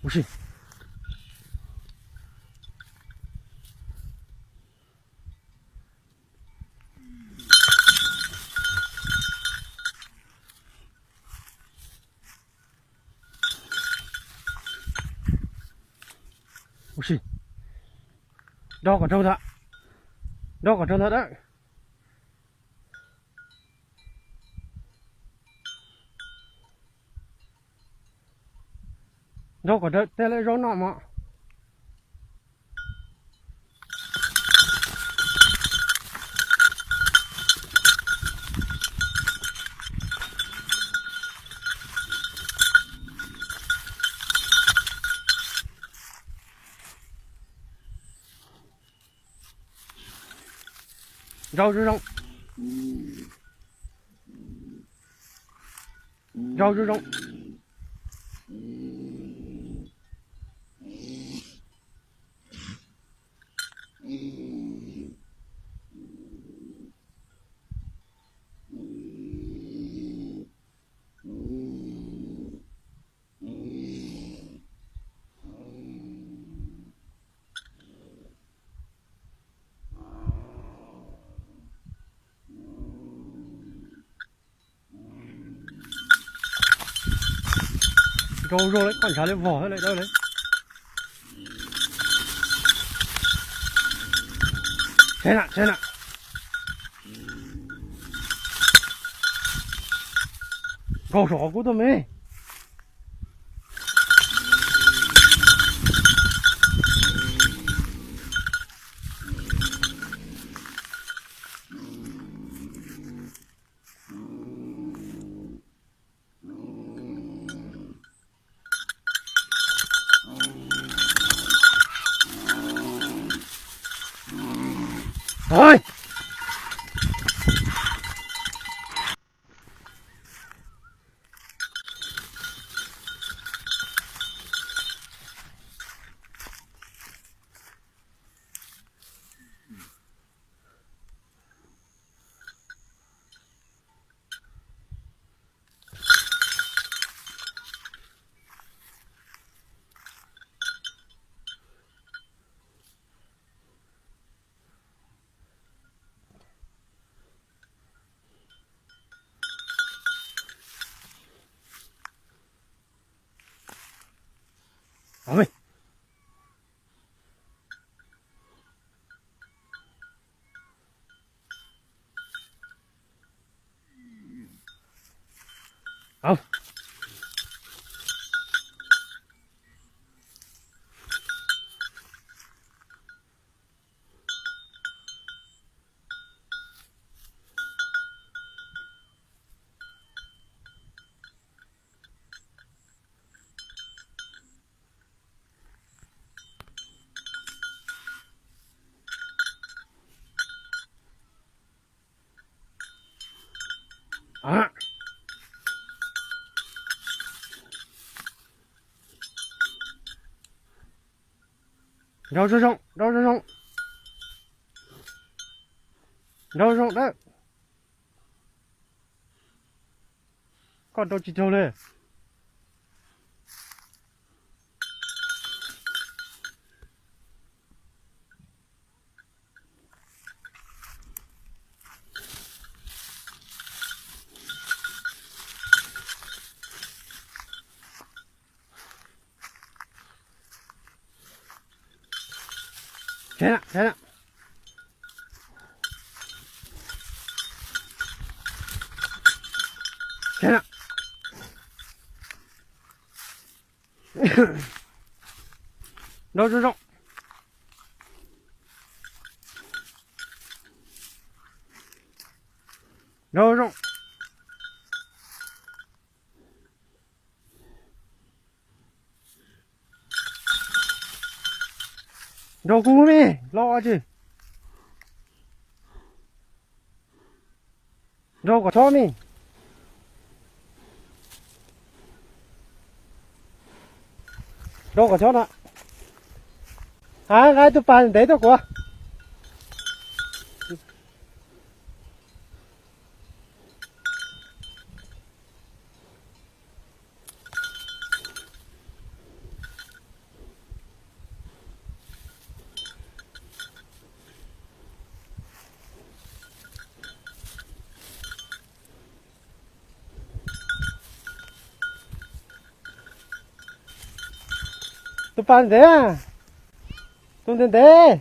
Sim. Sim. Nrau kom raug ntawd. Nrau kom raug ntawd dawb. Nrau kom raug tej lawm zaub noj mog. Nrau zoo zoo. Nrau zoo zoo. Nrau zoo lawm, koj ntshav li vog thiab lawm dawb li. Tseg na, tseg na. Nkaug saum qhov kub tuaj me. Nrau zoo zoo, nrau zoo zoo. Nrau zoo dawb. Koj nrau tsis raug li. Tseg na, tseg na. Tseg na. Nrau zoo zoo. Nrau zoo. Nrau kuv me, los tsis. Nrau kom chob me. Nrau kom chob na. Hais nqa tus pas ntev tuaj kuv. Tus pas ntev, tus ntev ntev.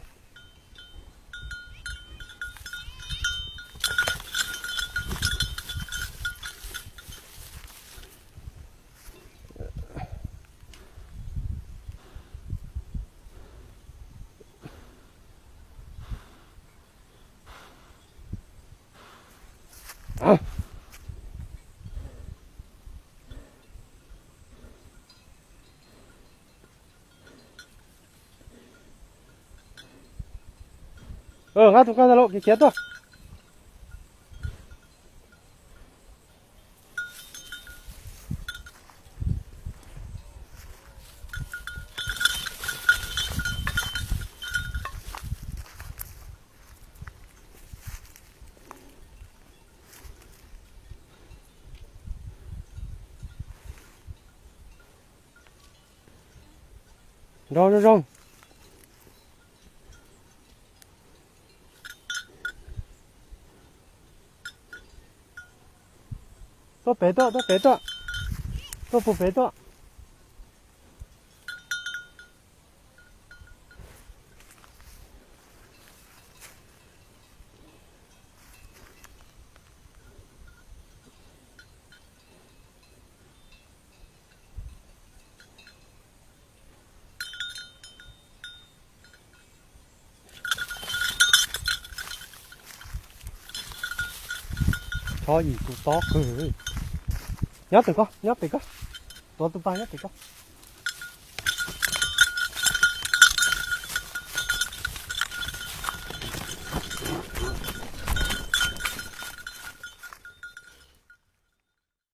Nqa tus nqaij ntawd los khiav tuaj. Nrov zoo zoo. Tuaj pem tuaj, tuaj pem tuaj. Tuaj puag pem tuaj. Chob yim tus tob kawg. Nyob pem ko, nyob pem ko. Tuav tus pas nyob pem ko.